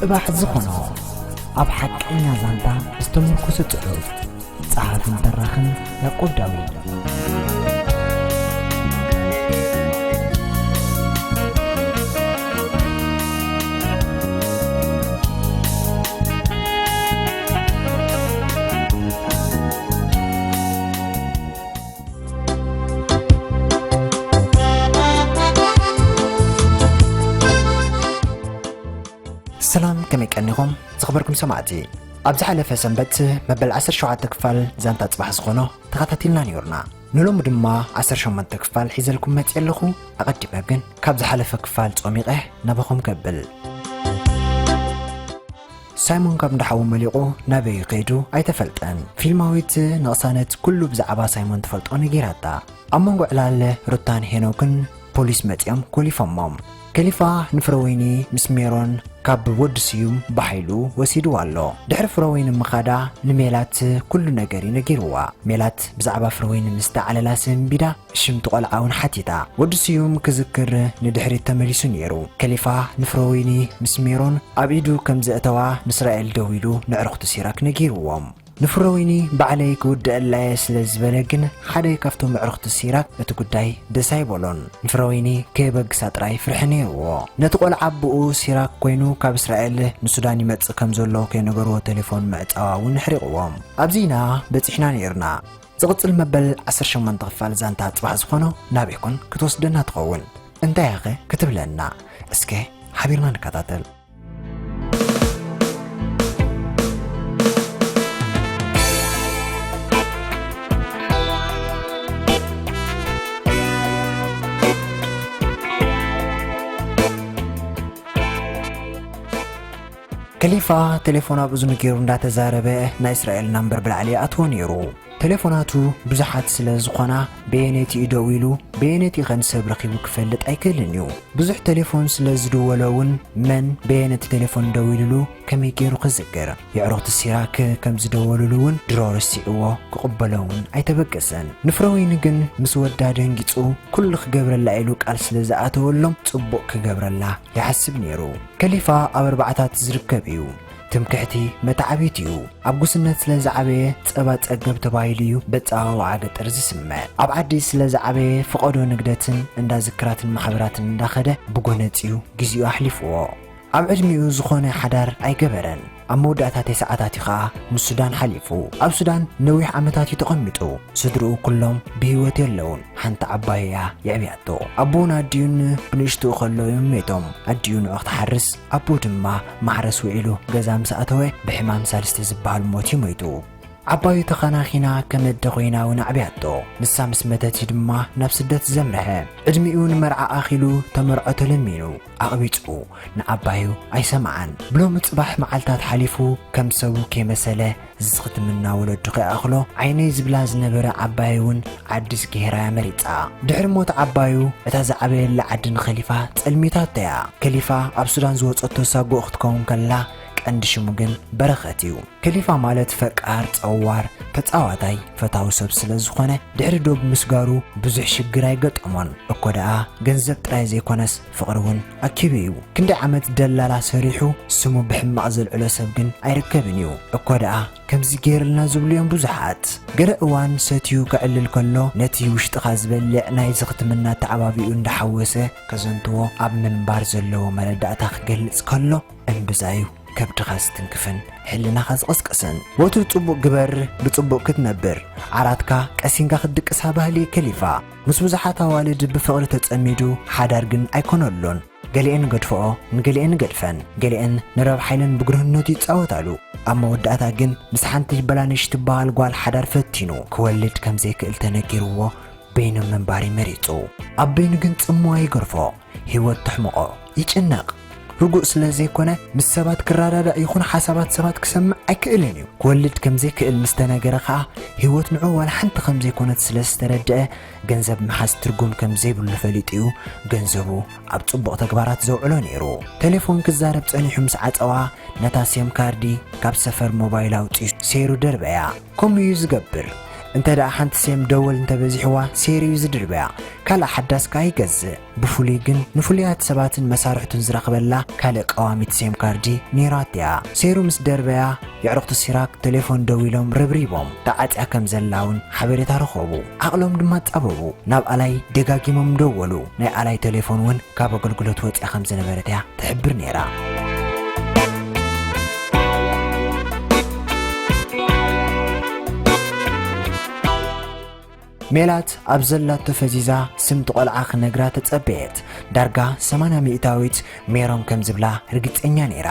ጽባሕ ዝኾኖ ኣብ ሓቀኛ ዛንታ ዝተመርኮሰ ጽሑፍ። ጸሓፍን ተራኽን ያዕቆብ ዳዊት። ሰላም፣ ከመይ ቀኒኹም ዝኽበርኩም ሰማዕቲ? ኣብ ዝሓለፈ ሰንበት መበል ዓሰርተ ሸውዓተ ክፋል ዛንታ ጽባሕ ዝኾኖ ተኸታቲልና ነይርና። ንሎሚ ድማ ዓሰርተ ሸሞንተ ክፋል ሒዘልኩም መጽየ ኣለኹ። ኣቐዲመ ግን ካብ ዝሓለፈ ክፋል ጾሚቐ ናባኹም ከብል። ሳይሞን ካብ እንዳሓዉ መሊቑ ናበይ ከይዱ ኣይተፈልጠን። ፊልማዊት ንቕሳነት ኩሉ ብዛዕባ ሳይሞን ትፈልጦ ነጊራታ። ኣብ መንጎ ዕላል ሩታን ሄኖክን ፖሊስ መጺኦም ኮሊፎሞም። ከሊፋ ንፍረወይኒ ምስ ሜሮን ካብ ወዲ ስዩም ብሓይሉ ወሲድዋ ኣሎ። ድሕሪ ፍረወይኒ ምኻዳ ንሜላት ኩሉ ነገር እዩ ነጊርዋ። ሜላት ብዛዕባ ፍረወይኒ ምስ ተዓለላ ሰንቢዳ ሽምቲ ቆልዓ እውን ሓቲታ። ወዲ ስዩም ክዝክር ንድሕሪት ተመሊሱ ነይሩ። ከሊፋ ንፍረወይኒ ምስ ሜሮን ኣብ ኢዱ ከም ዘእተዋ ንእስራኤል ደዊሉ ንዕርኽቱ ሲራክ ነጊርዎም። ንፍረወይኒ ባዕለይ ክውድአላየ ስለ ዝበለ ግን ሓደ ካብቶም ኣዕሩኽቲ ሲራክ እቲ ጉዳይ ደስ ኣይበሎን። ንፍረወይኒ ከየበግሳ ጥራይ ፍርሒ ነይርዎ። ነቲ ቆልዓ ኣቦኡ ሲራክ ኮይኑ ካብ እስራኤል ንሱዳን ይመጽእ ከም ዘሎ ከይነገርዎ ቴሌፎን ምዕጻዋ እውን ኣሕሪቕዎም። ኣብዚ ኢና በጺሕና ነይርና። ዝቕጽል መበል ዓሰርተ ሸሞንተ ክፋል ዛንታ ጽባሕ ዝኾኖ ናበይ ኮን ክትወስደና ትኸውን? እንታይ እያ ኸ ክትብለና? እስከ ሓቢርና ንከታተል። ከሊፋ ቴሌፎን ኣብ እዝኑ ገይሩ እንዳተዛረበ ናይ እስራኤል ናምበር ብላዕሊ ይኣትዎ ነይሩ። ቴሌፎናቱ ብዙሓት ስለ ዝኾና በየነይቲ እዩ ደዊሉ፣ በየነይቲ ኸ ንሰብ ረኺቡ ክፈልጥ ኣይክእልን እዩ። ብዙሕ ቴሌፎን ስለ ዝድወሎ እውን መን በየነቲ ቴሌፎን ደዊሉሉ ከመይ ገይሩ ክዝክር? የዕሩኽቲ ሲራክ ከም ዝደወሉሉ እውን ድሮ ረሲዕዎ ክቕበሎ እውን ኣይተበገሰን። ንፍረወይኒ ግን ምስ ወዳ ደንጊጹ ኩሉ ክገብረላ ኢሉ ቃል ስለ ዝኣተወሎም ጽቡቕ ክገብረላ ይሓስብ ነይሩ። ከሊፋ ኣብ ኣርባዕታት ዝርከብ እዩ። ትምክሕቲ መተዓቢት እዩ። ኣብ ጉስነት ስለ ዝዓበየ ጸባ ጸገብ ተባሂሉ እዩ በጸዋውዓ ገጠር ዝስመ። ኣብ ዓዲ ስለ ዝዓበየ ፍቐዶ ንግደትን እንዳ ዝክራትን ማሕበራትን እንዳኸደ ብጎነጽ እዩ ግዜኡ ኣሕሊፍዎ። ኣብ ዕድሚኡ ዝኾነ ሓዳር ኣይገበረን። ኣብ መወዳእታ ተስዓታት እዩ ኸኣ ንሱዳን ሓሊፉ። ኣብ ሱዳን ነዊሕ ዓመታት እዩ ተቐሚጡ። ስድርኡ ኩሎም ብህይወት የለውን። ሓንቲ ዓባዩ እያ የዕብያቶ። ኣቦኡን ኣዲኡን ብንእሽትኡ ከሎ እዮም ሜቶም። ኣዲኡ ንዑ ክትሓርስ፣ ኣቦኡ ድማ ማሕረስ ውዒሉ ገዛ ምስ ኣተወ ብሕማም ሳልስቲ ዝበሃል ሞት እዩ ሞይቱ። ዓባዩ ተኸናኺና ከም ኣደ ኮይና እውን ኣዕብያቶ። ንሳ ምስ መተት እዩ ድማ ናብ ስደት ዘምርሐ። ዕድሚኡ ንመርዓ ኣኺሉ ተመርዖ ተለሚኑ ኣቕቢጹ ንዓባዩ ኣይሰምዓን። ብሎሚ ጽባሕ መዓልታት ሓሊፉ ከም ሰቡ ከይመሰለ ዝኽትምና ወለዱ ከይኣኽሎ ዓይነይ ዝብላ ዝነበረ ዓባዩ እውን ዓዲ ዝገሄራ እያ መሪጻ። ድሕሪ ሞት ዓባዩ እታ ዝዓበየላ ዓዲ ንኸሊፋ ጸልሚታቶ እያ። ከሊፋ ኣብ ሱዳን ዝወጸቶ ሳጎ ክትከውን ከላ ቀንዲ ሽሙ ግን በረኸት እዩ። ከሊፋ ማለት ፈቃር፣ ጸዋር፣ ተጻዋታይ፣ ፈታዊ ሰብ ስለ ዝኾነ ድሕሪ ዶብ ምስጋሩ ብዙሕ ሽግር ኣይገጠሞን። እኮ ደኣ ገንዘብ ጥራይ ዘይኮነስ ፍቕሪ እውን ኣኪቡ እዩ። ክንደይ ዓመት ደላላ ሰሪሑ ስሙ ብሕማቕ ዘልዕሎ ሰብ ግን ኣይርከብን እዩ። እኮ ደኣ ከምዚ ገይርልና ዝብሉ እዮም ብዙሓት። ገለ እዋን ሰትዩ ከዕልል ከሎ ነቲ ውሽጥኻ ዝበልዕ ናይ ዝኽትምና ኣተዓባቢኡ እንዳሓወሰ ከዘንትዎ ኣብ ምንባር ዘለዎ መረዳእታ ክገልጽ ከሎ እምብዛ እዩ ከብድኻ ዝትንክፍን ሕልናኻ ዝቕስቅስን። ወትሩ ጽቡቕ ግበር፣ ብጽቡቕ ክትነብር። ዓራትካ ቀሲንካ ክትድቅሳ ባህሊ ከሊፋ። ምስ ብዙሓት ኣዋልድ ብፍቕሪ ተጸሚዱ ሓዳር ግን ኣይኮነሉን። ገሊኤን ገድፈኦ፣ ንገሊኤን ገድፈን፣ ገሊኤን ንረብሓ ኢለን ብግርህነቱ ይጻወታሉ። ኣብ መወዳእታ ግን ምስ ሓንቲ በላነሽ ትበሃል ጓል ሓዳር ፈቲኑ ክወልድ ከም ዘይክእል ተነጊርዎ በይኑ ምንባር እዩ መሪጹ። ኣብ በይኑ ግን ጽምዋ ይገርፎ፣ ህይወት ተሕምቖ፣ ይጭነቕ። ርጉእ ስለ ዘይኮነ ምስ ሰባት ክረዳዳእ ይኹን ሓሳባት ሰባት ክሰምዕ ኣይክእልን እዩ። ክወልድ ከም ዘይክእል ምስ ተነገረ ኸኣ ህይወት ንዑ ዋላ ሓንቲ ከም ዘይኮነት ስለ ዝተረድአ ገንዘብ ምሓዝ ትርጉም ከም ዘይብሉ ፈሊጡ እዩ ገንዘቡ ኣብ ጽቡቕ ተግባራት ዘውዕሎ ነይሩ። ቴሌፎን ክዛረብ ጸኒሑ ምስ ዓጸዋ ነታ ሴም ካርዲ ካብ ሰፈር ሞባይል ኣውጺኡ ሰይሩ ደርበያ። ከምኡ እዩ ዝገብር። እንተ ደኣ ሓንቲ ሴም ደወል እንተበዚሕዋ ሴር እዩ ዝድርበያ። ካልእ ሓዳስ ከኣ ይገዝእ። ብፍሉይ ግን ንፍሉያት ሰባትን መሳርሕቱን ዝረኽበላ ካልእ ቀዋሚት ሴም ካርዲ ነይራቶ እያ። ሴሩ ምስ ደርበያ የዕሩኽቱ ሲራክ ቴሌፎን ደዊሎም ረብሪቦም ተዓጽያ ከም ዘላ እውን ሓበሬታ ረኸቡ። ዓቕሎም ድማ ጻበቡ። ናብ ኣላይ ደጋጊሞም ደወሉ። ናይ ኣላይ ቴሌፎን እውን ካብ ኣገልግሎት ወጽያ ከም ዝነበረት እያ ትሕብር ነይራ። ሜላት ኣብ ዘላቶ ፈዚዛ ስምቲ ቆልዓ ክነግራ ተጸበየት። ዳርጋ ሰማንያ ሚእታዊት ሜሮን ከም ዝብላ ርግጸኛ ነይራ።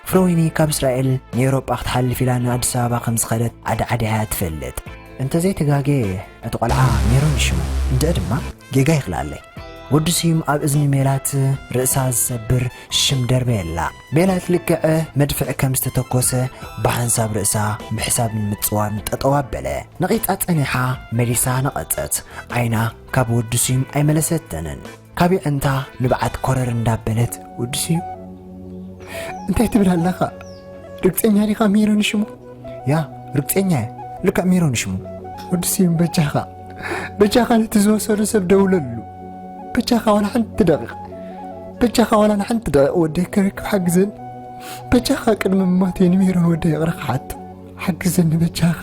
ፍሮዊኒ ካብ እስራኤል ንኤውሮጳ ክትሓልፍ ኢላ ንኣዲስ ኣበባ ከም ዝኸደት ዓዲ ዓዲ እያ ትፈልጥ። እንተዘይተጋገየ እቲ ቆልዓ ሜሮን ሽሙ እንድዒ ድማ ጌጋ ይኽልኣለይ። ወዲ ስዩም ኣብ እዝኒ ሜላት ርእሳ ዝሰብር ሽም ደርበየላ። ሜላት ልክዕ መድፍዕ ከም ዝተተኮሰ ብሓንሳብ ርእሳ ምሕሳብን ምጽዋርን ጠጠው ኣበለ። ነቒጻ ጸኒሓ መሊሳ ነቐጸት። ዓይና ካብ ወዲ ስዩም ኣይመለሰተንን። ካብ የዕንታ ንብዓት ኮረር እንዳበለት ወዲ ስዩም እንታይ ትብል ኣለኻ? ርግጸኛ ዲኻ ሜሮን ሽሙ? ያ ርግጸኛ እየ። ልክዕ ሜሮን ሽሙ። ወዲ ስዩም በጃኻ በጃኻ ነቲ ዝወሰዶ ሰብ ደውለሉ። በጃኻ ዋላ ሓንቲ ደቂቕ በጃኻ ዋላ ንሓንቲ ደቂቕ ወደይ ክረክብ ሓግዘኒ። በጃኻ ቅድሚ ምማተይ ንሜሮን ወደይ ይቕረ ክሓቶ ሓግዘኒ በጃኻ።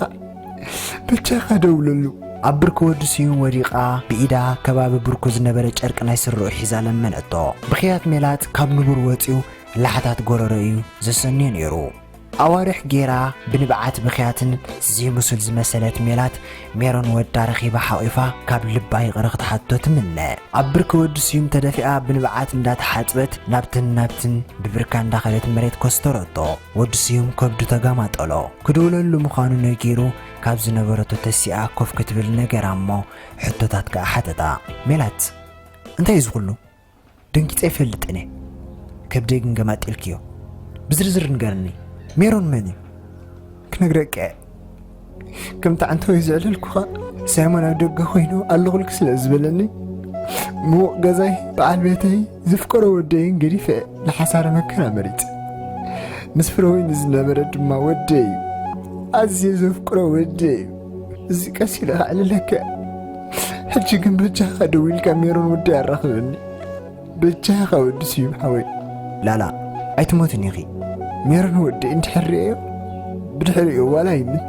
በጃኻ ደውለሉ። ኣብ ብርኪ ወዲ ስዩም ወዲቓ ብኢዳ ከባቢ ብርኩ ዝነበረ ጨርቂ ናይ ስርኡ ሒዛ ለመነቶ። ብኽያት ሜላት ካብ ንቡር ወጺኡ ላሕታት ጎረሮ እዩ ዘሰንዮ ነይሩ። ኣዋርሕ ጌራ ብንብዓት ብኽያትን ዘይምሱል ዝመሰለት ሜላት ሜሮን ወዳ ረኺባ ሓቒፋ ካብ ልባ ይቕረ ክትሓቶ ትምነ። ኣብ ብርኪ ወዲ ስዩም ተደፊኣ ብንብዓት እንዳተሓጽበት ናብትን ናብትን ብብርካ እንዳኸደት መሬት ኮስተረቶ። ወዲ ስዩም ከብዱ ተጋማጠሎ። ክድውለሉ ምዃኑ ነጊሩ ካብ ዝነበረቶ ተሲኣ ኮፍ ክትብል ነገራ እሞ ሕቶታት ከኣ ሓተታ። ሜላት፣ እንታይ እዩ ዝኹሉ? ደንጊጸ ይፈልጥን እየ። ከብደይ ግን ገማጢልክዮ። ብዝርዝር ንገርኒ። ሜሮን መን እዩ? ክነግረካ እየ። ከምቲ ዓንተወይ ዘዕለልኩኻ ሳይሞን ኣብ ደገ ኮይኑ ኣለኹልኪ ስለ ዝበለኒ፣ ምዉቕ ገዛይ፣ በዓል ቤተይ፣ ዘፍቀሮ ወደይን ገዲፈ ንሓሳረ መከራ መሪጸ። ምስ ፍረወይኒ ዝነበረ ድማ ወደይ እዩ። ኣዝየ ዘፍቅሮ ወደይ እዩ። እዚ ቀስ ኢለ ከዕልለካ። ሕጂ ግን በጃኻ ደዊልካ ሜሮን ወደይ ኣራኽበኒ። በጃኻ ወዲ ስዩም ሓወይ። ላላ፣ ኣይትሞትን ኢኺ። ሜሮን ወደይ እንድሕር ርእዮ፣ ብድሕሪኡ ዋላ ይምት።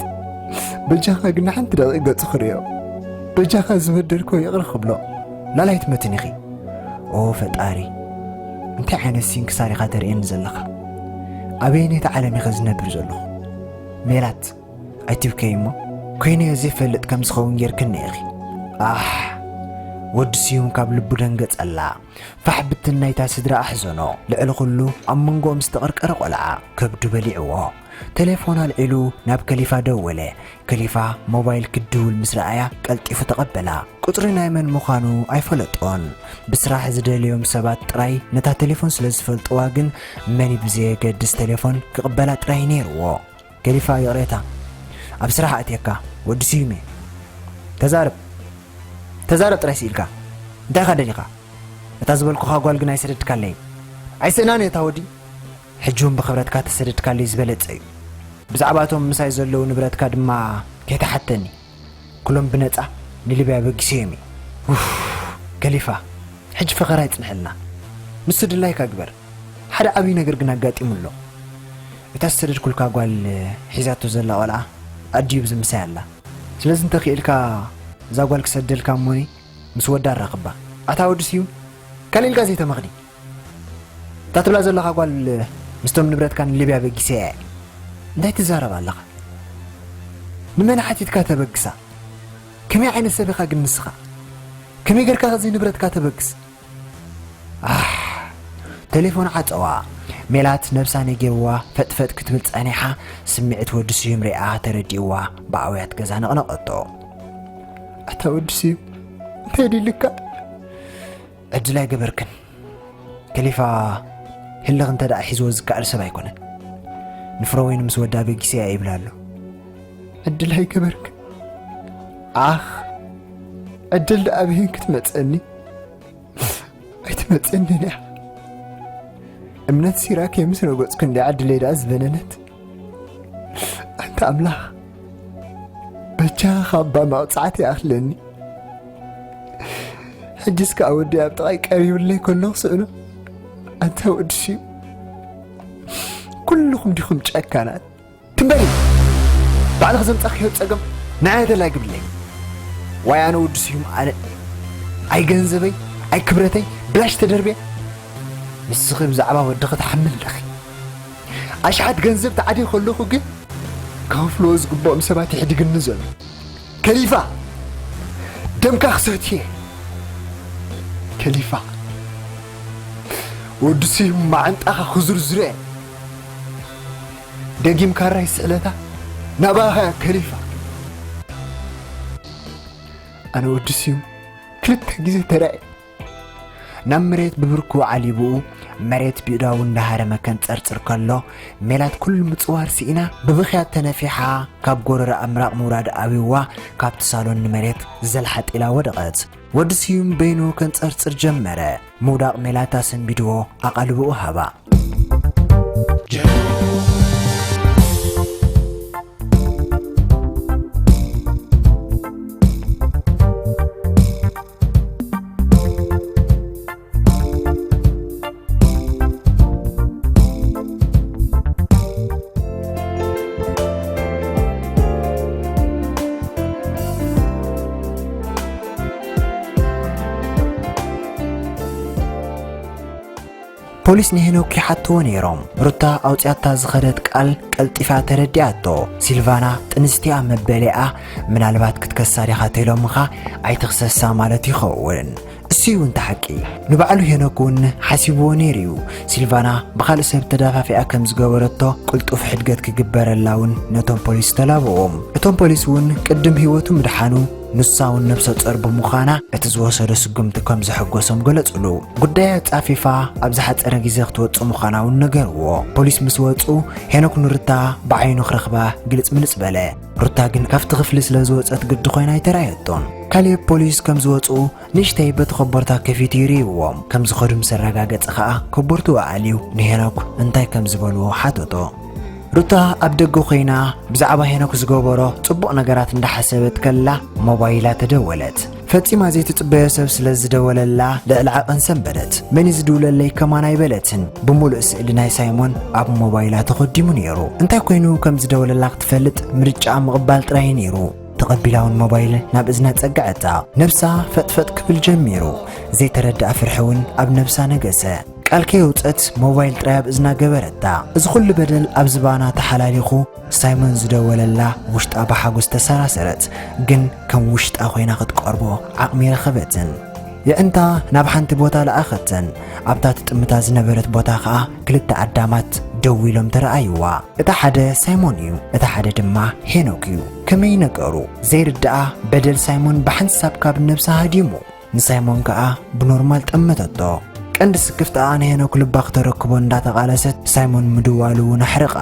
በጃኻ ግን ንሓንቲ ደቂቕ ገጹ ክርእዮ። በጃኻ ዝበደልኮ ይቕረ ክብሎ። ላላ፣ ኣይትመትን ኢኺ። ኦ ፈጣሪ፣ እንታይ ዓይነት ሲንክሳር ኢኻ ተርእየኒ ዘለኻ? ኣበየነይቲ ዓለም ኢኸ ዝነብር ዘለኹ? ሜላት፣ ኣይትብከይ እሞ፣ ኮይነዮ ዘይፈልጥ ከም ዝኸውን ጌርክኒ ኢኺ። ኣሕ፣ ወዲ ስዩም ካብ ልቡ ደንገጸላ። ፋሕ ብትን ናይታ ስድራ ኣሕዘኖ። ልዕሊ ኩሉ ኣብ መንጎኦም ዝተቐርቀረ ቆልዓ ከብዱ በሊዕዎ። ቴሌፎን ኣልዒሉ ናብ ከሊፋ ደወለ። ከሊፋ ሞባይል ክድውል ምስ ረኣያ ቀልጢፉ ተቐበላ። ቁጽሪ ናይ መን ምዃኑ ኣይፈለጦን። ብስራሕ ዝደልዮም ሰባት ጥራይ ነታ ቴሌፎን ስለ ዝፈልጥዋ ግን መን እዩ ብዘየገድስ ቴሌፎን ክቕበላ ጥራይ ነይርዎ። ከሊፋ ይቕሬታ፣ ኣብ ስራሕ ኣእትየካ፣ ወዲ ስዩም እየ። ተዛረብ፣ ተዛረብ ጥራይ ስኢልካ። እንታይ ኢኻ ደሊኻ? እታ ዝበልኩኻ ጓል ግን ኣይሰደድካለይን። ኣይስእናን እየ እታ ወዲ። ሕጂ እውን ብኽብረትካ ተሰደድካለይ ዝበለጸ እዩ። ብዛዕባ እቶም ምሳይ ዘለዉ ንብረትካ ድማ ከይተሓተኒ። ኩሎም ብነጻ ንሊብያ በጊሰዮም እየ። ኡፍ፣ ከሊፋ፣ ሕጂ ፈኸራ ይጽንሐልና። ንሱ ድላይካ ግበር። ሓደ ዓብዪ ነገር ግን ኣጋጢሙ ኣሎ። እታ ዝሰደድኩልካ ጓል ሒዛቶ ዘላ ቆልዓ ኣዲኡ ብዝምሳይ ኣላ። ስለዚ እንተኽኢልካ እዛ ጓል ክሰደልካ እሞኒ ምስ ወዳ ኣራኽባ። ኣታ ወዲ ስዩም፣ ካልእ ኢልካ ዘይተመኽኒ። እታ ትብላ ዘለኻ ጓል ምስቶም ንብረትካ ንሊብያ በጊሰያ እየ። እንታይ ትዛረብ ኣለኻ? ንመን ሓቲትካ ተበግሳ? ከመይ ዓይነት ሰብ ኢኻ ግን ንስኻ? ከመይ ጌርካ ከዚ ንብረትካ ተበግስ? ኣሕ፣ ቴሌፎን ዓጸዋ። ሜላት ነብሳ ነጊርዋ ፈጥፈጥ ክትብል ጸኒሓ፣ ስምዒት ወዲ ስዩም ሪኣ ተረዲእዋ ብኣውያት ገዛ ነቕነቐቶ። ኣታ ወዲ ስዩም፣ እንታይ ድልካ? ዕድል ኣይገበርክን። ከሊፋ ህልኽ እንተ ደኣ ሒዝዎ ዝከኣል ሰብ ኣይኮነን። ንፍረወይኒ ምስ ወዳ በጊሰያ ይብላ ኣሎ። ዕድል ኣይገበርክን። ኣኽ፣ ዕድል ደኣ ብሄን ክትመጸኒ? ኣይትመጸንን እያ። እምነት ሲራክ ምስ ረገጽኩ እንዲ ዕድለይ ደኣ ዝበነነት። ኣንታ ኣምላኽ፣ በጃኻ ኣባ መቕጻዕቲ ይኣኽለኒ። ሕጅስ ከኣ ወዲ ኣብ ጥቓይ ቀሪቡለይ ከሎ ክስእኖ። ኣንታ ወዲ ስዩም፣ ኩልኹም ዲኹም ጨካናት? ትንበሪ! ባዕልኺ ዘምጻኽዮ ጸገም ንዓይ ኣደላግብለይ። ዋይ ኣነ ወዲ ስዩም ኣነ። ኣይ ገንዘበይ፣ ኣይ ክብረተይ፣ ብላሽ ተደርብየ። ንስኺ ብዛዕባ ወድኺ ትሓምል ኣለኺ። ኣሽሓት ገንዘብ ተዓድየ ከለኹ ግን ክኸፍልዎ ዝግብኦም ሰባት ይሕድግኒ ዘሎ። ከሊፋ! ደምካ ክሰትየ! ከሊፋ! ወዲ ስዩም መዓንጣኻ ክዝርዝሮ እየ። ደጊም ካራይ ስዕለታ ናባኻ እያ ከሊፋ። ኣነ ወዲ ስዩም ክልተ ግዜ ተራእየ። ናብ መሬት ብብርኩ ዓሊብኡ፣ መሬት ብኢዳው እንዳሃረመ ከንጸርጽር ከሎ፣ ሜላት ኩሉ ምጽዋር ስኢና ብብኽያት ተነፊሓ፣ ካብ ጎረረኣ ምራቕ ምውራድ ኣብይዋ፣ ካብቲ ሳሎን ንመሬት ዘልሓጥ ኢላ ወደቐት። ወዲ ስዩም በይኑ ከንጸርጽር ጀመረ። ምውዳቕ ሜላት ኣሰንቢድዎ ኣቓልቦኡ ሃባ። ፖሊስ ንሄኖክ ይሓትዎ ነይሮም። ሩታ ኣውጽያታ ዝኸደት ቃል ቀልጢፋ ተረዲኣቶ። ሲልቫና ጥንስቲኣ መበሊኣ ምናልባት ክትከሳ ዲኻ ተኢሎምኻ ኣይትኽሰሳ ማለት ይኸውን። እሱ እውን ተሓቂ። ንባዕሉ ሄኖክ እውን ሓሲብዎ ነይሩ እዩ። ሲልቫና ብኻልእ ሰብ ተዳፋፊኣ ከም ዝገበረቶ ቅልጡፍ ሕድገት ክግበረላ እውን ነቶም ፖሊስ ተላበዎም። እቶም ፖሊስ እውን ቅድም ህይወቱ ምድሓኑ ንሳ እውን ነብሰ ጾር ብምዃና እቲ ዝወሰዶ ስጉምቲ ከም ዘሐጎሶም ገለጹሉ። ጉዳያ ጻፊፋ ኣብ ዝሓጸረ ግዜ ክትወጽእ ምዃና እውን ነገርዎ። ፖሊስ ምስ ወጹ ሄኖክ ንሩታ ብዓይኑ ክረኽባ ግልጽ ምልጽ በለ። ሩታ ግን ካብቲ ክፍሊ ስለ ዝወጸት ግዲ ኮይና ኣይተራእየቶን። ካሌብ ፖሊስ ከም ዝወጹ ንእሽተይ በቲ ኮቦርታ ከፊቱ ይርእይዎም። ከም ዝኸዱ ምስ ኣረጋገጸ ኸኣ ኮቦርትኡ ኣልዩ ንሄኖክ እንታይ ከም ዝበልዎ ሓተቶ። ሩታ ኣብ ደገ ኮይና ብዛዕባ ሄኖክ ዝገበሮ ጽቡቕ ነገራት እንዳሓሰበት ከላ ሞባይላ ተደወለት። ፈጺማ ዘይትጽበዮ ሰብ ስለ ዝደወለላ ልዕሊ ዓቐን ሰንበደት። መን እዩ ዝድውለለይ ከማን ኣይበለትን። ብምሉእ ስእሊ ናይ ሳይሞን ኣብ ሞባይላ ተኸዲሙ ነይሩ። እንታይ ኮይኑ ከም ዝደወለላ ክትፈልጥ ምርጫኣ ምቕባል ጥራይ ነይሩ። ተቐቢላ እውን ሞባይል ናብ እዝና ጸግዐታ። ነብሳ ፈጥፈጥ ክብል ጀሚሩ። ዘይተረድኣ ፍርሒ እውን ኣብ ነብሳ ነገሰ። ቃል ከየውጸት ሞባይል ጥራይ ኣብ እዝና ገበረታ። እዚ ኩሉ በደል ኣብ ዝባና ተሓላሊኹ ሳይሞን ዝደወለላ ውሽጣ ብሓጎስ ተሰራሰረት። ግን ከም ውሽጣ ኮይና ክትቀርቦ ዓቕሚ ረኸበትን። የዕንታ ናብ ሓንቲ ቦታ ለኣኸተን። ኣብታ ትጥምታ ዝነበረት ቦታ ኸኣ ክልተ ኣዳማት ደው ኢሎም ተረኣይዋ። እታ ሓደ ሳይሞን እዩ፣ እታ ሓደ ድማ ሄኖክ እዩ። ከመይ ነገሩ ዘይርድኣ በደል ሳይሞን ብሓንሳብ ካብ ነብሳ ሃዲሙ። ንሳይሞን ከኣ ብኖርማል ጠመተቶ። ቀንዲ ስክፍታኣ ንሄኖክ ልባ ክተረክቦ እንዳተቓለሰት ሳይሞን ምድዋሉ እውን ኣሕረቓ።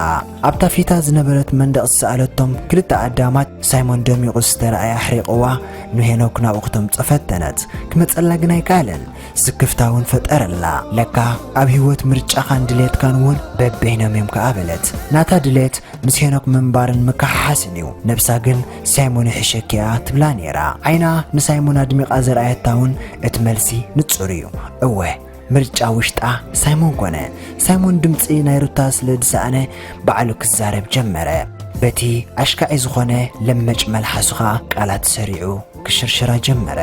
ኣብታ ፊታ ዝነበረት መንደቕ ዝሰኣለቶም ክልተ ኣዳማት ሳይሞን ደሚቑ ዝተረኣየ ኣሕሪቕዋ ንሄኖክ ናብኡ ክተምጾ ፈተነት። ክመጸላ ግን ኣይከኣለን። ስክፍታ እውን ፈጠረላ። ለካ ኣብ ህይወት ምርጫኻን ድሌትካን እውን በበይኖም እዮም ከኣ በለት። ናታ ድሌት ምስ ሄኖክ ምንባርን ምክሓሓስን እዩ። ነብሳ ግን ሳይሞን ይሕሸኪ እያ ትብላ ነይራ። ዓይና ንሳይሞን ኣድሚቓ ዘርኣየታ እውን እቲ መልሲ ንጹር እዩ። እወ፣ ምርጫ ውሽጣ ሳይሞን ኮነ። ሳይሞን ድምጺ ናይ ሩታ ስለ ዝሰኣነ ባዕሉ ክዛረብ ጀመረ። በቲ ኣሽካዒ ዝኾነ ለመጭ መልሓሱ ኸኣ ቃላት ሰሪዑ ክሽርሽራ ጀመረ።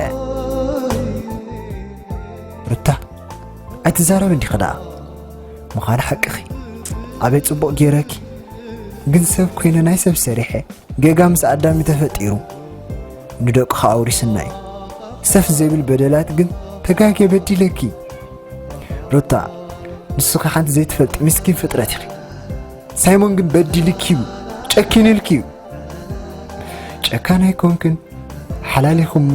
ሩታ፣ ኣይትዛረብ እንዲኺ ደኣ። ምዃኑ ሓቅኺ። ኣበይ ጽቡቕ ገይረኪ። ግን ሰብ ኮይነ ናይ ሰብ ሰሪሐ። ጌጋ ምስ ኣዳሚ ተፈጢሩ። ንደቅኺ ኣውሪስና እዩ። ሰፍ ዘይብል በደላት ግን ተጋግየ በዲለኪ። ሩታ፣ ንስኺ ሓንቲ ዘይትፈልጢ ምስኪን ፍጥረት ኢኺ። ሳይሞን ግን በዲልኪ እዩ። ጨኪንልኪ እዩ። ጨካን ኣይኮንክን። ሓላል ኢኹ እሞ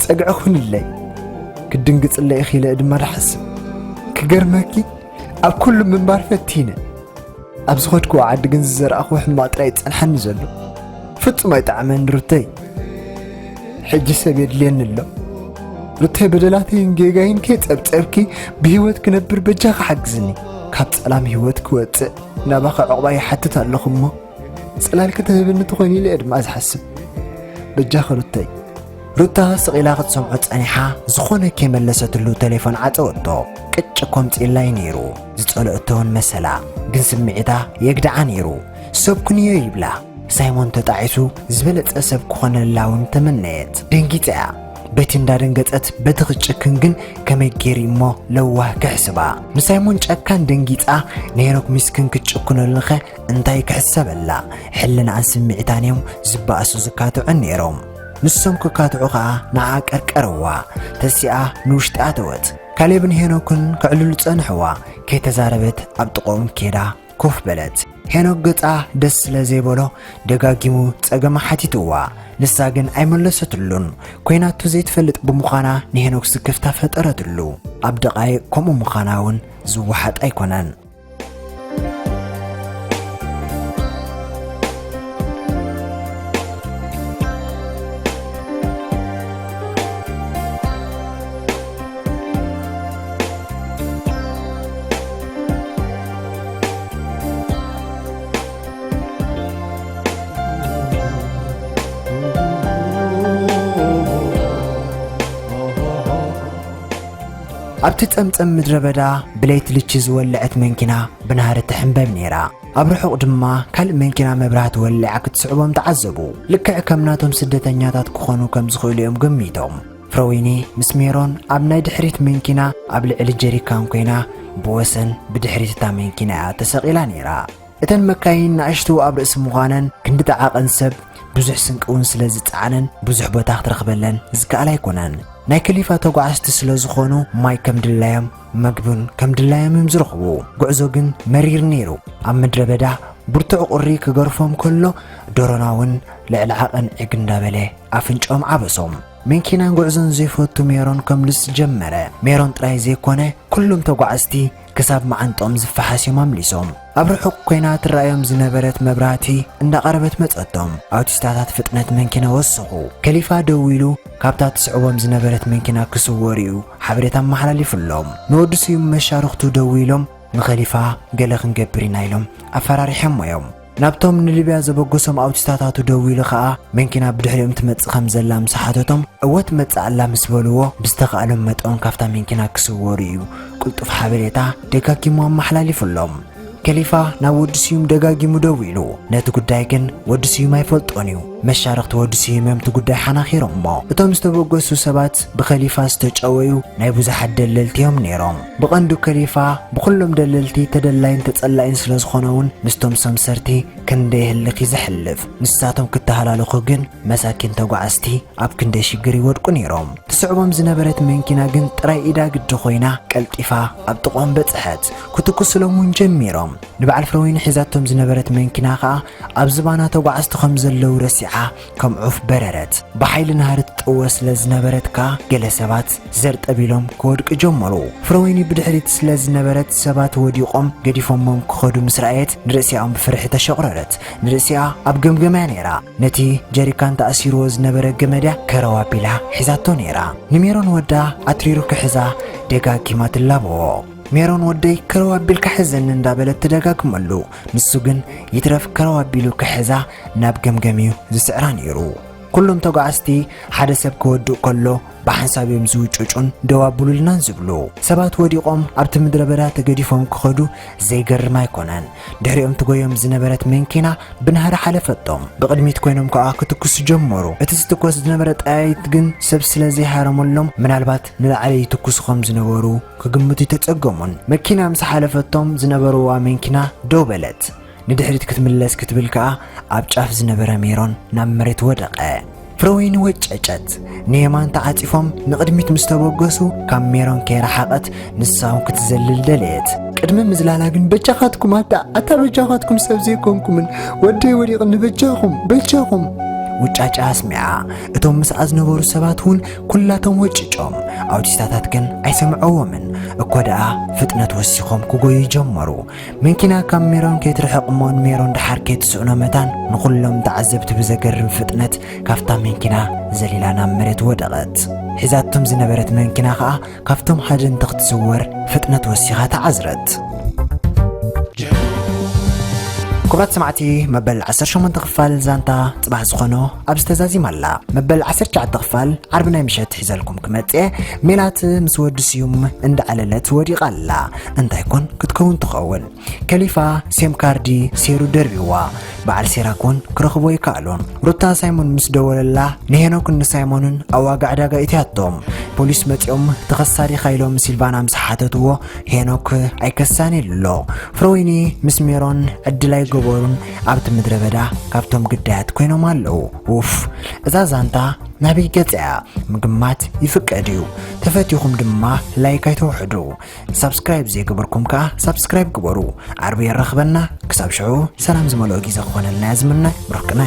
ጸግዒ ኩንለይ። ክትድንግጽለይ ኢኺ ኢለ ድማ ድሓስብ። ክገርመኪ፣ ኣብ ኩሉ ምንባር ፈቲነ። ኣብ ዝኸድክዎ ዓዲ ግን ዝዘራእኽዎ ሕማቕ ጥራይ ይጸንሓኒ ዘሎ። ፍጹም ኣይጠዓመን ሩተይ። ሕጂ ሰብ የድልየኒ ኣሎ። ሩተይ፣ በደላተይን ጌጋይን ከይጸብጸብኪ ብህይወት ክነብር በጃኺ ሓግዝኒ። ካብ ጸላም ህይወት ክወጽእ ናባኺ ዕቑባ ይሓትት ኣለኹ እሞ፣ ጽላል ክትህብኒ ትኾኒ ኢለ እየ ድማ ዝሓስብ። በጃኺ ሩተይ። ሩታ ስቕ ኢላ ክትሰምዖ ጸኒሓ፣ ዝኾነ ከይመለሰትሉ ቴሌፎን ዓጸወቶ። ቅጭ ኮምጺላ'ዩ ነይሩ። ዝጸልኦቶ እውን መሰላ። ግን ስምዒታ የግድዓ ነይሩ። ሰብ ኩንዮ ይብላ። ሳይሞን ተጣዒሱ ዝበለጸ ሰብ ክኾነላ እውን ተመነየት። ደንጊጻ'ያ። በቲ እንዳደንገጸት በቲ ክትጭክን ግን ከመይ ገይሩ እሞ ለዋህ ክሕስባ። ንሳይሞን ጨካን ደንጊጻ ንሄኖክ ሚስክን ክትጭክነሉኸ እንታይ ክሕሰበላ? ሕልናኣን ስምዒታን እዮም ዝበኣሱ ዝካትዑን ነይሮም። ንሶም ክካትዑ ኸኣ ንዓ ቀርቀርዋ። ተሲኣ ንውሽጢ ኣተወት። ካሌብን ሄኖክን ከዕልሉ ጸንሕዋ። ከይተዛረበት ኣብ ጥቕኦም ኬዳ ኮፍ በለት። ሄኖክ ገጻ ደስ ስለ ዘይበሎ ደጋጊሙ ጸገማ ሓቲትዋ። ንሳ ግን ኣይመለሰትሉን። ኮይናቶ ዘይትፈልጥ ብምዃና ንሄኖክ ስክፍታ ፈጠረትሉ። ኣብ ደቓይቕ ከምኡ ምዃና እውን ዝወሓጥ ኣይኮነን። ኣብቲ ጸምጸም ምድረ በዳ ብለይቲ ልቺ ዝወለዐት መንኪና ብናህሪ ትሕንበብ ነይራ። ኣብ ርሑቕ ድማ ካልእ መንኪና መብራህቲ ወሊዓ ክትስዕቦም ተዓዘቡ። ልክዕ ከም ናቶም ስደተኛታት ክኾኑ ከም ዝኽእሉ እዮም ገሚቶም። ፍረወይኒ ምስ ሜሮን ኣብ ናይ ድሕሪት መንኪና ኣብ ልዕሊ ጀሪካን ኮይና ብወሰን ብድሕሪት እታ መንኪና እያ ተሰቒላ ነይራ። እተን መካይን ንኣሽቱ ኣብ ርእሲ ምዃነን ክንዲ ጣዓቐን ሰብ ብዙሕ ስንቂ እውን ስለ ዝጸዓነን ብዙሕ ቦታ ክትረኽበለን ዝከኣል ኣይኮነን። ናይ ከሊፋ ተጓዓዝቲ ስለ ዝኾኑ ማይ ከም ድላዮም መግብን ከም ድላዮም እዮም ዝረኽቡ። ጉዕዞ ግን መሪር ነይሩ። ኣብ ምድረ በዳ ብርቱዕ ቁሪ ክገርፎም ከሎ ዶሮና እውን ልዕሊ ዓቐን ዒግ እንዳበለ ኣፍንጭኦም ዓበሶም። መንኪናን ጉዕዞን ዘይፈቱ ሜሮን ከምልስ ጀመረ። ሜሮን ጥራይ ዘይኮነ ኩሎም ተጓዓዝቲ ክሳብ መዓንጥኦም ዝፈሓስ እዮም ኣምሊሶም። ኣብ ርሑቕ ኮይና ትረኣዮም ዝነበረት መብራህቲ እንዳቐረበት መጸቶም። ኣውቲስታታት ፍጥነት መንኪና ወሰኹ። ከሊፋ ደው ኢሉ ካብታ ትስዕቦም ዝነበረት መንኪና ክስወር እዩ ሓበሬታ ኣመሓላሊፉሎም። ንወዲ ስዩም መሻርኽቱ ደው ኢሎም ንኸሊፋ ገለ ክንገብር ኢና ኢሎም ኣፈራሪሖሞ እዮም። ናብቶም ንሊብያ ዘበገሶም ኣውቲስታታቱ ደው ኢሉ ኸኣ መንኪና ብድሕሪኦም ትመጽእ ከም ዘላ ምስ ሓተቶም እወ ትመጽእ ኣላ ምስ በልዎ ብዝተኻእሎም መጠን ካብታ መንኪና ክስወሩ እዩ ቅልጡፍ ሓበሬታ ደጋጊሙ ኣመሓላሊፉሎም። ከሊፋ ናብ ወዲ ስዩም ደጋጊሙ ደው ኢሉ። ነቲ ጉዳይ ግን ወዲ ስዩም ኣይፈልጦን እዩ። መሻርኽቲ ወዲ ስዩም እዮም እቲ ጉዳይ ሓናኺሮሞ። እቶም ዝተበገሱ ሰባት ብኸሊፋ ዝተጨወዩ ናይ ብዙሓት ደለልቲ እዮም ነይሮም። ብቐንዱ ከሊፋ ብኹሎም ደለልቲ ተደላይን ተጸላኢን ስለ ዝኾነ እውን ምስቶም ሰምሰርቲ ክንደይ ህልኽ እዩ ዘሕልፍ። ንሳቶም ክተሃላለኹ ግን መሳኪን ተጓዓዝቲ ኣብ ክንደይ ሽግር ይወድቁ ነይሮም። ትስዕቦም ዝነበረት መንኪና ግን ጥራይ ኢዳ ግዲ ኮይና ቀልጢፋ ኣብ ጥቕኦም በጽሐት። ክትኩስሎም እውን ጀሚሮም። ንበዓል ፍረወይኒ ሒዛቶም ዝነበረት መንኪና ኸኣ ኣብ ዝባና ተጓዓዝቲ ከም ዘለዉ ረሲዓ ከም ዑፍ በረረት። ብሓይሊ ናህሪ ትጥወ ስለ ዝነበረት ከኣ ገለ ሰባት ዘርጠብ ኢሎም ክወድቂ ጀመሩ። ፍረወይኒ ብድሕሪት ስለ ዝነበረት ሰባት ወዲቖም ገዲፎሞም ክኸዱ ምስ ረኣየት ንርእሲኣኦም ብፍርሒ ተሸቑረረት። ንርእሲኣ ኣብ ገምገም እያ ነይራ። ነቲ ጀሪካን ተኣሲርዎ ዝነበረ ገመድ እያ ከረው ኣቢላ ሒዛቶ ነይራ። ንሜሮን ወዳ ኣትሪሩ ክሕዛ ደጋጊማ ትላበዎ። ሜሮን ወደይ ከረው ኣቢልካ ሕዘኒ እንዳበለት ትደጋግመሉ። ንሱ ግን ይትረፍ ከረው ኣቢሉ ክሕዛ ናብ ገምገም እዩ ዝስዕራ ነይሩ። ኩሎም ተጓዓዝቲ ሓደ ሰብ ክወድቕ ከሎ ብሓንሳብ እዮም ዝውጭጩን ደው ኣብሉልናን ዝብሉ። ሰባት ወዲቖም ኣብቲ ምድረ በዳ ተገዲፎም ክኸዱ ዘይገርም ኣይኮነን። ድሕሪኦም ትጎዮም ዝነበረት መንኪና ብናህሪ ሓለፈቶም። ብቕድሚት ኮይኖም ከኣ ክትኩሱ ጀመሩ። እቲ ዝትኮስ ዝነበረ ጠያይት ግን ሰብ ስለ ዘይሃረመሎም ምናልባት ንላዕሊ ይትኩሱ ከም ዝነበሩ ክግምቱ ኣይተጸገሙን። መኪና ምስ ሓለፈቶም ዝነበርዋ መንኪና ደው በለት። ንድሕሪት ክትምለስ ክትብል ከኣ ኣብ ጫፍ ዝነበረ ሜሮን ናብ መሬት ወደቐ። ፍረወይኒ ወጨጨት። ንየማን ተዓጺፎም ንቕድሚት ምስ ተበገሱ ካብ ሜሮን ከይረሓቐት ንሳ እውን ክትዘልል ደለየት። ቅድሚ ምዝላላ ግን በጃኻትኩም ኣታ፣ ኣታ በጃኻትኩም ሰብ ዘይኮንኩምን ወደይ ወዲቕኒ በጃኹም፣ በጃኹም ውጫጭ ኣስሚዓ። እቶም ምስኣ ዝነበሩ ሰባት እውን ኩላቶም ወጭጮም። ኣውቲስታታት ግን ኣይሰምዐዎምን። እኮ ደኣ ፍጥነት ወሲኾም ክጎዩ ጀመሩ። መንኪና ካብ ሜሮን ከይትርሕቕ እሞ ንሜሮን ደሓር ከይትስእኖ መታን ንኹሎም ተዓዘብቲ ብዘገርም ፍጥነት ካብታ መንኪና ዘሊላ ናብ መሬት ወደቐት። ሒዛቶም ዝነበረት መንኪና ኸኣ ካብቶም ሃደንቲ ክትስወር ፍጥነት ወሲኻ ተዓዝረት። ክቡራት ሰማዕቲ፣ መበል ዓሰርተ ሸሞንተ ክፋል ዛንታ ጽባሕ ዝኾኖ ኣብዚ ተዛዚማ ኣላ። መበል ዓሰርተ ትሽዓተ ክፋል ዓርቢ ናይ ምሸት ሒዘልኩም ክመጽእ እየ። ሜላት ምስ ወዲ ስዩም እንዳዓለለት ወዲቓ ኣላ። እንታይ ኮን ክትከውን ትኸውን? ከሊፋ ሴም ካርዲ ሴሩ ደርቢዋ። በዓል ሴራክ እውን ክረኽቦ ኣይከኣሎን። ሩታ ሳይሞን ምስ ደወለላ ንሄኖክን ንሳይሞንን ኣብ ዋጋ ዕዳጋ እትያቶም። ፖሊስ መጺኦም ተኸሳዲኻ ኢሎም ሲልቫና ምስ ሓተትዎ ሄኖክ ኣይከሳን ኢሉ ኣሎ። ፍረወይኒ ምስ ሜሮን ዕድል ኣይገበሩን ኣብቲ ምድረ በዳ ካብቶም ግዳያት ኮይኖም ኣለዉ። ኡፍ፣ እዛ ዛንታ ናበይ ገጽ እያ? ምግማት ይፍቀድ እዩ። ተፈቲኹም ድማ ላይክ ኣይተውሕዱ። ሳብስክራይብ ዘይገበርኩም ከኣ ሳብስክራይብ ግበሩ። ዓርቢ የራኽበና። ክሳብ ሽዑ ሰላም ዝመልኦ ግዜ ክኾነልና እየ ዝምነ። ብሩኽ ቅነ።